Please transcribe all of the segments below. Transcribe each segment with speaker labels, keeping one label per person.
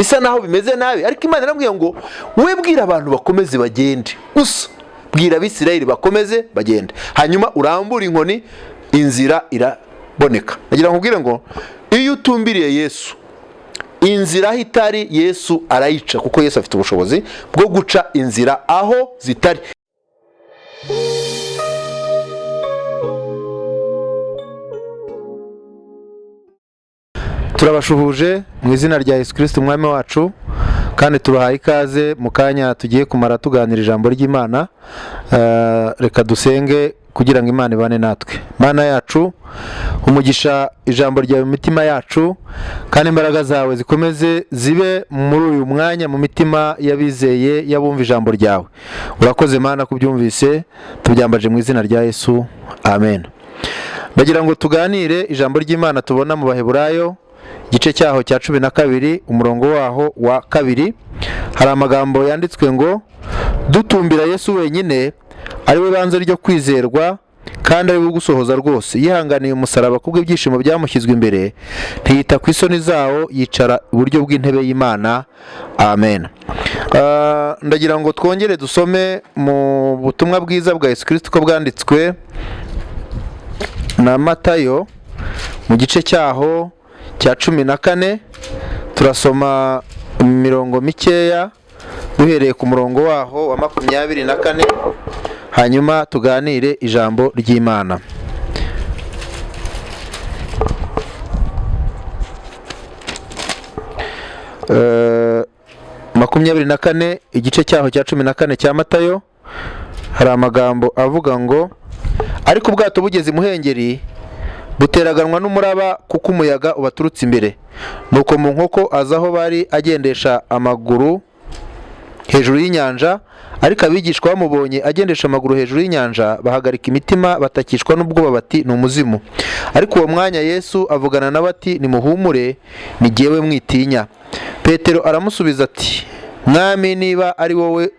Speaker 1: Bisa naho bimeze nabi, ariko Imana irambwiye ngo we bwira abantu bakomeze bagende gusa, bwira Abisirayeli bakomeze bagende, hanyuma urambure inkoni, inzira iraboneka. Nagira ngo nkubwire ngo iyo utumbiriye Yesu, inzira aho itari Yesu arayica, kuko Yesu afite ubushobozi bwo guca inzira aho zitari. Turabashuhuje mu izina rya Yesu Kristo Umwami wacu, kandi tubahaye ikaze mu kanya tugiye kumara tuganira ijambo ry'Imana. Reka dusenge kugira ngo Imana ibane natwe. Mana yacu, umugisha ijambo ryawe mu mitima yacu, kandi imbaraga zawe zikomeze zibe muri uyu mwanya mu mitima y'abizeye, y'abumva ijambo ryawe. Urakoze Mana kubyumvise, tubyambaje mu izina rya Yesu, amen. Bagira ngo tuganire ijambo ry'Imana tubona mu Baheburayo, igice cyaho cya 12, umurongo waho wa 2. Hari amagambo yanditswe ngo dutumbira Yesu wenyine, ari we banze ryo kwizerwa kandi ari we ugusohoza rwose. Yihanganiye umusaraba kubw'ibyishimo byamushyizwe imbere, ntiyita ku isoni zawo, yicara iburyo bw'intebe y'Imana. Amen. Ndagira ngo twongere dusome mu butumwa bwiza bwa Yesu Kristo uko bwanditswe na Matayo, mu gice cyaho cya 14. Turasoma imirongo mikeya duhereye ku murongo waho wa 24, hanyuma tuganire ijambo ry'Imana. 24, igice cyaho cya 14 cya Matayo, hari amagambo avuga ngo ariko ubwato bugeze imuhengeri buteraganwa n'umuraba, kuko umuyaga ubaturutse imbere. Nuko mu nkoko aza aho bari agendesha amaguru hejuru y'inyanja. Ariko abigishwa bamubonye agendesha amaguru hejuru y'inyanja, bahagarika imitima, batakishwa n'ubwoba bati ni umuzimu. Ariko uwo mwanya Yesu avugana nabo ati nimuhumure, ni jyewe, mwitinya. Petero aramusubiza ati Mwami, niba ari wowe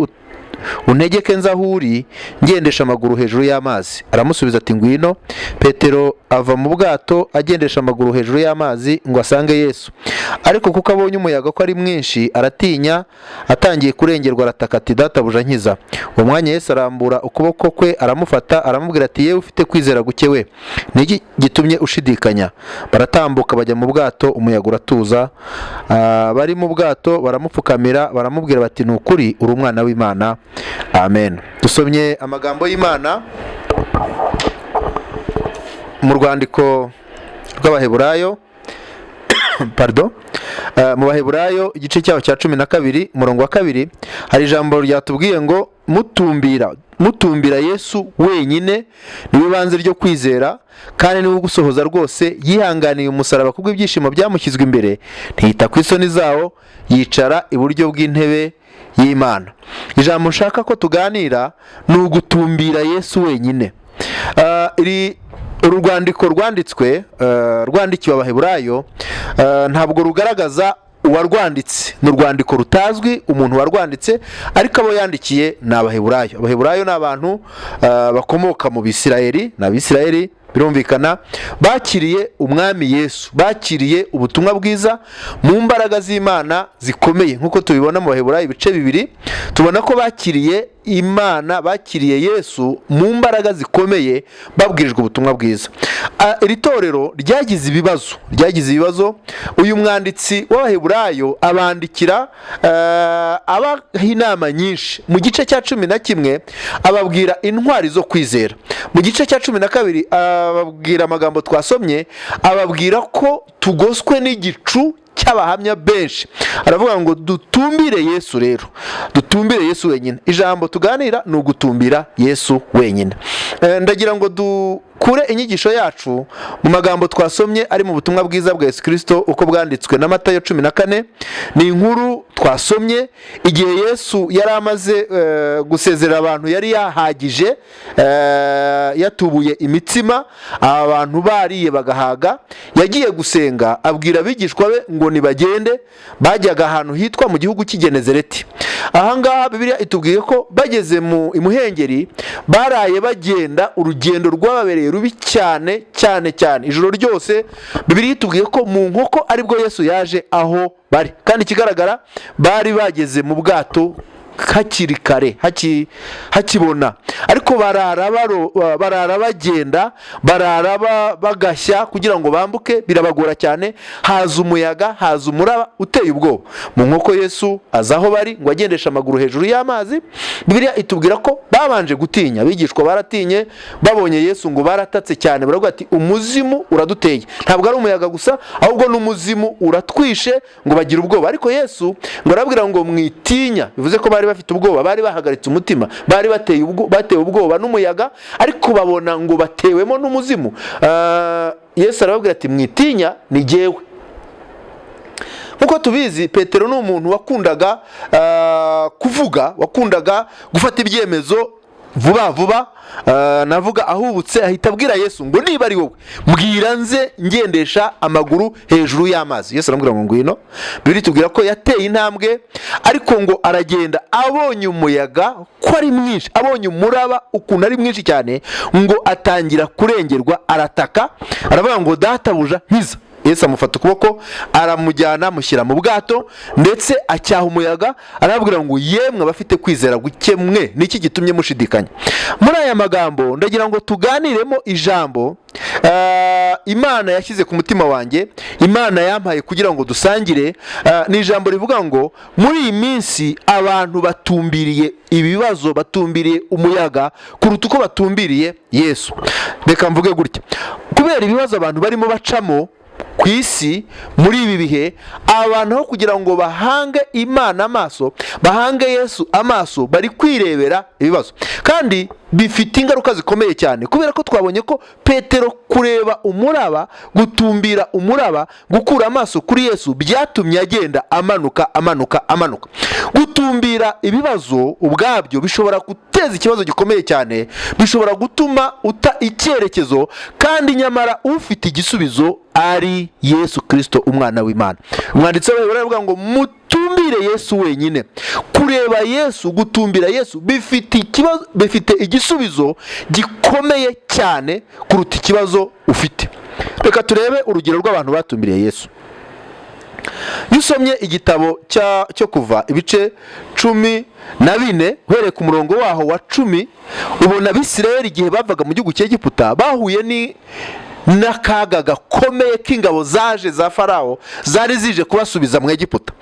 Speaker 1: untegeke nze aho uri ngendesha amaguru hejuru y'amazi. Aramusubiza ati ngwino. Petero ava mu bwato agendesha amaguru hejuru y'amazi ngo asange Yesu. Ariko kuko abonye umuyaga ko ari mwinshi, aratinya, atangiye kurengerwa arataka ati databuja nkiza. Uwo mwanya Yesu arambura ukuboko kwe aramufata, aramubwira ati yewe ufite kwizera guke we, ni iki gitumye ushidikanya? Baratambuka bajya mu bwato, umuyaga uratuza. Bari mu bwato baramupfukamira, baramubwira bati ni ukuri uri umwana w'Imana. Amen. Dusomye amagambo y'Imana mu rwandiko rw'Abaheburayo, pardon, mu Baheburayo igice cyaho cya 12, umurongo wa 2, hari ijambo ryatubwiye ngo mutumbira Yesu wenyine, niwe banze ryo kwizera kandi niwe ugusohoza rwose. Yihanganiye umusaraba kubw'ibyishimo byamushyizwe imbere, ntiyita ku isoni zawo, yicara iburyo bw'intebe y'Imana. Ijambo nshaka ko tuganira ni ugutumbira Yesu wenyine. Uru rwandiko rwanditswe, rwandikiwe Abaheburayo, ntabwo rugaragaza uwarwanditse, ni urwandiko rutazwi umuntu warwanditse, ariko abo yandikiye ni Abaheburayo. Abaheburayo ni abantu bakomoka mu Bisirayeli, ni Abisirayeli birumvikana, bakiriye Umwami Yesu, bakiriye ubutumwa bwiza mu mbaraga z'Imana zikomeye, nk'uko tubibona mu Baheburayo ibice 2, tubona ko bakiriye Imana, bakiriye Yesu mu mbaraga zikomeye, babwirijwe ubutumwa bwiza. Iri torero ryagize ibibazo, ryagize ibibazo. Uyu mwanditsi w'Abaheburayo abandikira, abaha inama nyinshi. Mu gice cya 11 ababwira intwari zo kwizera. Mu gice cya 12 ababwira amagambo twasomye, ababwira ko tugoswe n'igicu cy'abahamya benshi. Aravuga ngo dutumbire Yesu rero, dutumbire Yesu wenyine. Ijambo tuganira ni ugutumbira Yesu wenyine. Ndagira ngo dukure inyigisho yacu mu magambo twasomye ari mu butumwa bwiza bwa Yesu Kristo uko bwanditswe na Matayo 14. Ni inkuru twasomye igihe Yesu yari amaze gusezerera abantu, yari yahagije, yatubuye imitsima, abantu bariye bagahaga. Yagiye gusenga, abwira abigishwa be ngo nibagende. Bajyaga ahantu hitwa mu gihugu cy'i Genezereti. Ahangaha Bibiliya itubwiye ko bageze mu imuhengeri baraye bagenda urugendo rwababereye rubi cyane cyane cyane, ijoro ryose. Bibiliya itubwiye ko mu nkoko aribwo Yesu yaje aho bari, kandi ikigaragara bari bageze mu bwato hakiri kare, hakibona, ariko barara bagenda, barara bagashya kugira ngo bambuke, birabagora cyane. Haza umuyaga, haza umuraba uteye ubwoba. Mu nkoko Yesu aza aho bari ngo agendeshe amaguru hejuru y'amazi. Bibiliya itubwira ko babanje gutinya, abigishwa baratinye babonye Yesu, ngo baratatse cyane, baravuga ati: "Umuzimu uraduteye, ntabwo ari umuyaga gusa, ahubwo n'umuzimu uratwishe." Ngo bagira ubwoba, ariko Yesu ngo arababwira ngo: "Mwitinya." Bivuze ko bari bafite ubwoba, bari bahagaritse umutima, bari batewe ubwoba n'umuyaga, ariko babona ngo batewemo n'umuzimu. Yesu arababwira ati: "Mwitinya, ni jyewe." Nk'uko tubizi, Petero ni umuntu wakundaga kuvuga, wakundaga gufata ibyemezo vuba vuba. Navuga ahubutse, ahita abwira Yesu ngo: "Niba ari wowe, mbwira nze ngendesha amaguru hejuru y'amazi." Yesu aramubwira ngo: "Ngwino." Bibiliya itubwira ko yateye intambwe, ariko ngo aragenda, abonye umuyaga ko ari mwinshi, abonye umuraba ukuntu ari mwinshi cyane, ngo atangira kurengerwa, arataka, aravuga ngo: "Databuja, nkiza." Yesu amufata ukuboko, aramujyana, amushyira mu bwato, ndetse acyaha umuyaga, arababwira ngo: "Yemwe abafite kwizera guke mwe, niki gitumye mushidikanya?" Muri aya magambo ndagira ngo tuganiremo ijambo Imana yashyize ku mutima wanjye, Imana yampaye kugira ngo dusangire. Ni ijambo rivuga ngo muri iyi minsi abantu batumbiriye ibibazo, batumbiriye umuyaga kuruta uko batumbiriye Yesu. Reka mvuge gutya: kubera ibibazo abantu barimo bacamo ku isi muri ibi bihe, abantu aho kugira ngo bahange Imana amaso, bahange Yesu amaso, bari kwirebera ibibazo, kandi bifite ingaruka zikomeye cyane, kubera ko twabonye ko Petero kureba umuraba, gutumbira umuraba, gukura amaso kuri Yesu byatumye agenda amanuka, amanuka, amanuka. Gutumbira ibibazo ubwabyo bishobora guteza ikibazo gikomeye cyane, bishobora gutuma uta icyerekezo, kandi nyamara ufite igisubizo ari Yesu Kirisito, umwana w'Imana. Umwanditsi w'Abaheburayo aravuga ngo: "Mutumbire Yesu wenyine." Kureba Yesu, gutumbira Yesu bifite ikibazo, bifite igisubizo gikomeye cyane kuruta ikibazo ufite. Reka turebe urugero rw'abantu batumbiriye Yesu. Iyo usomye igitabo cyo Kuva, ibice 14, uhereye ku murongo waho wa 10, ubona Abisirayeli igihe bavaga mu gihugu cy'Egiputa bahuye n'akaga gakomeye k'ingabo zaje za Farawo, zari zije kubasubiza mu Egiputa.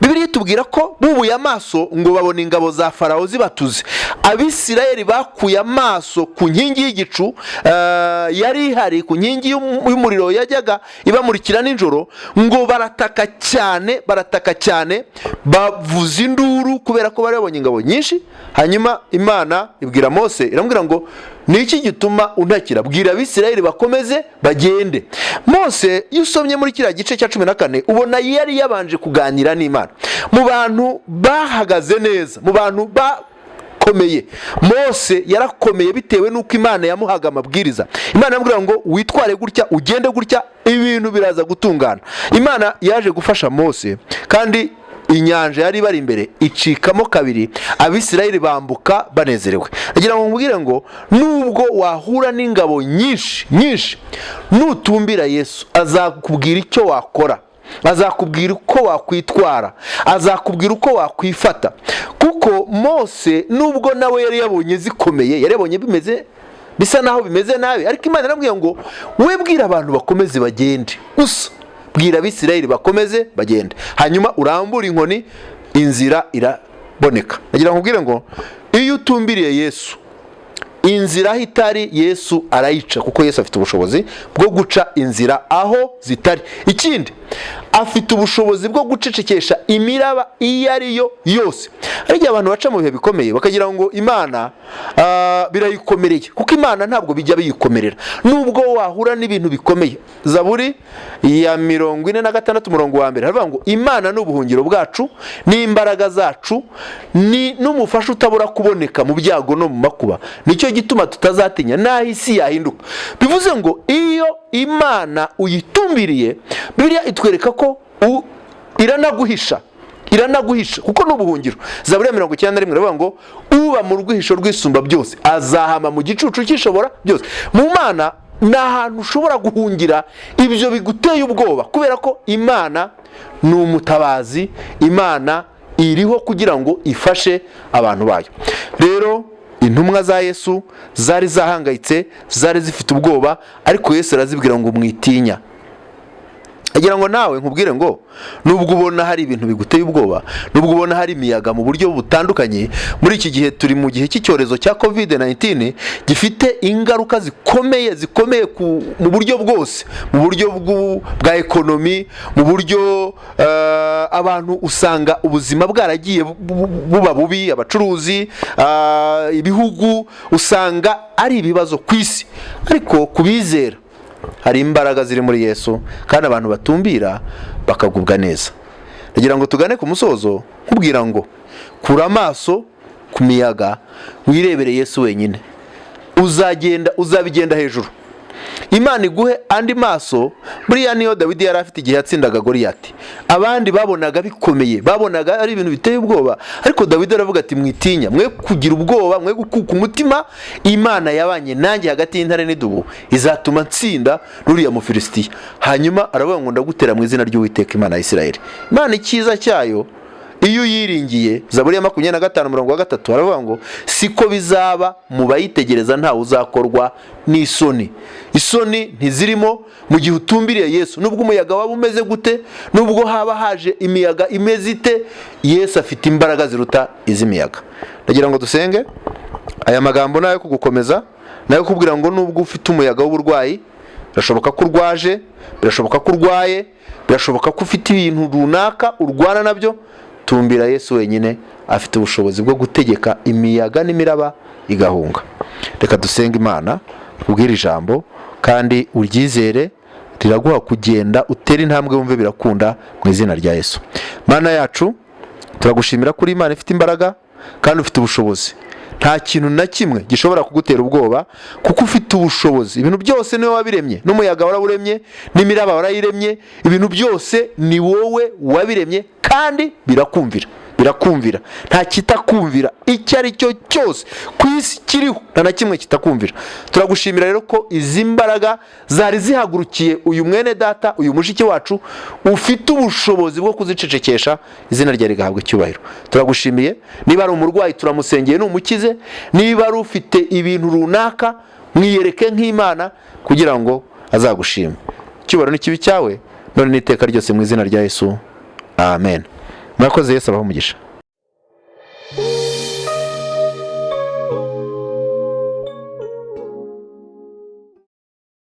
Speaker 1: Bibiliya itubwira ko bubuye amaso ngo babona ingabo za Farawo zibatuze. Abisirayeli bakuye amaso ku nkingi y'igicu yari ihari, ku nkingi y'umuriro yajyaga ibamurikira nijoro, ngo barataka cyane, barataka cyane, bavuza induru kubera ko bari babonye ingabo nyinshi. Hanyuma Imana ibwira Mose, iramubwira ngo: "Ni iki gituma untakira? Bwira Abisirayeli bakomeze bagende." Mose, iyo usomye muri kiriya gice cya 14, ubona yari yabanje kuganira n'Imana. Mu bantu bahagaze neza, mu bantu bakomeye, Mose yarakomeye bitewe n'uko Imana yamuhaga amabwiriza. Imana yamubwira ngo: "Witware gutya, ugende gutya, ibintu biraza gutungana." Imana yaje gufasha Mose, kandi inyanja yari ibari imbere icikamo kabiri, Abisirayeli bambuka banezerewe. Agira ngo nkubwire ngo nubwo wahura n'ingabo nyinshi nyinshi, nutumbira Yesu azakubwira icyo wakora, azakubwira uko wakwitwara, azakubwira uko wakwifata. Kuko Mose nubwo nawe yari yabonye zikomeye, yari yabonye bimeze bisa naho bimeze nabi, ariko Imana iramubwira ngo: "We bwira abantu bakomeze bagende gusa, bwira Abisirayeli bakomeze bagende, hanyuma urambure inkoni, inzira iraboneka." Nagira ngo nkubwire ngo iyo utumbiriye Yesu, inzira aho itari Yesu arayica, kuko Yesu afite ubushobozi bwo guca inzira aho zitari. Ikindi, afite ubushobozi bwo gucecekesha imiraba iyo ari yo yose. Hari igihe abantu baca mu bihe bikomeye bakagira ngo Imana birayikomereye, kuko Imana ntabwo bijya biyikomerera nubwo wahura n'ibintu bikomeye. Zaburi ya 46, umurongo wa 1, haravuga ngo: "Imana ni ubuhungiro bwacu n'imbaraga zacu, ni n'umufasha utabura kuboneka mu byago no mu makuba. Nicyo gituma tutazatinya n'aho isi yahinduka." Bivuze ngo iyo Imana uyitumbiriye, Bibiliya itwereka ko iranaguhisha. Iranaguhisha kuko ni ubuhungiro. Zaburi ya 91 iravuga ngo uba mu rwihisho rw'Isumba byose azahama mu gicucu cy'Ishobora byose. Mu Mana ni ahantu ushobora guhungira ibyo biguteye ubwoba, kubera ko Imana ni umutabazi. Imana iriho kugira ngo ifashe abantu bayo. Rero intumwa za Yesu zari zahangayitse, zari zifite ubwoba, ariko Yesu arazibwira ngo mwitinya. Agira ngo nawe nkubwire ngo nubwo ubona hari ibintu biguteye ubwoba, nubwo ubona hari imiyaga mu buryo butandukanye, muri iki gihe turi mu gihe cy'icyorezo cya COVID-19 gifite ingaruka zikomeye zikomeye mu buryo bwose, mu buryo bwa economy, mu buryo abantu usanga ubuzima bwaragiye buba bubi, abacuruzi, ibihugu, usanga ari ibibazo ku isi. Ariko kubizera hari imbaraga ziri muri Yesu, kandi abantu batumbira bakagubwa neza. Ndagira ngo tugane ku musozo nkubwira ngo kura amaso ku miyaga, wirebere Yesu wenyine, uzagenda, uzabigenda hejuru. Imana iguhe andi maso. Buriya niyo Dawidi yari afite igihe yatsindaga Goriyati. Abandi babonaga bikomeye, babonaga ari ibintu biteye ubwoba, ariko Dawidi aravuga ati mwitinya, mwe kugira ubwoba, mwe gukuka umutima. Imana yabanye nanjye hagati y'intare n'idubu, izatuma nsinda ruriya Mufilisitiya. Hanyuma aravuga ngo ndagutera mu izina ry'Uwiteka Imana ya Isirayeli. Imana icyiza cyayo iyo uyiringiye, Zaburi ya 25 umurongo wa 3 aravuga ngo siko bizaba mu bayitegereza, ntawe uzakorwa n'isoni. Isoni ntizirimo mu gihe utumbiriye Yesu. Nubwo umuyaga waba umeze gute, nubwo haba haje imiyaga imeze ite, Yesu afite imbaraga ziruta iz'imiyaga. Ndagira ngo dusenge. Aya magambo ni ayo kugukomeza, ni ayo kukubwira ngo nubwo ufite umuyaga w'uburwayi, birashoboka ko urwaje, birashoboka ko urwaye, birashoboka ko ufite ibintu runaka urwana nabyo, tumbira Yesu wenyine, afite ubushobozi bwo gutegeka imiyaga n'imiraba igahunga. Reka dusenge Imana. Ubwire ijambo kandi uryizere, riraguha kugenda utere intambwe, wumve birakunda mu izina rya Yesu. Mana yacu, turagushimira kuri Imana ifite imbaraga kandi ufite ubushobozi. Nta kintu na kimwe gishobora kugutera ubwoba kuko ufite ubushobozi. Ibintu byose niwe wabiremye, n'umuyaga warawuremye, n'imiraba warayiremye, ibintu byose ni wowe wabiremye kandi birakumvira, birakumvira. Nta kitakumvira icyo ari cyo cyose ku isi kiriho, nta na kimwe kitakumvira. Turagushimira rero ko izi mbaraga zari zihagurukiye uyu mwene data, uyu mushiki wacu, ufite ubushobozi bwo kuzicecekesha, izina rye rigahabwa icyubahiro. Turagushimiye. Niba ari umurwayi turamusengeye, numukize. Niba ari ufite ibintu runaka, mwiyereke nk'Imana kugira ngo azagushime. Icyubahiro ni kibe cyawe none n'iteka ryose, mu izina rya Yesu, amen. Murakoze, Yesu abahe umugisha.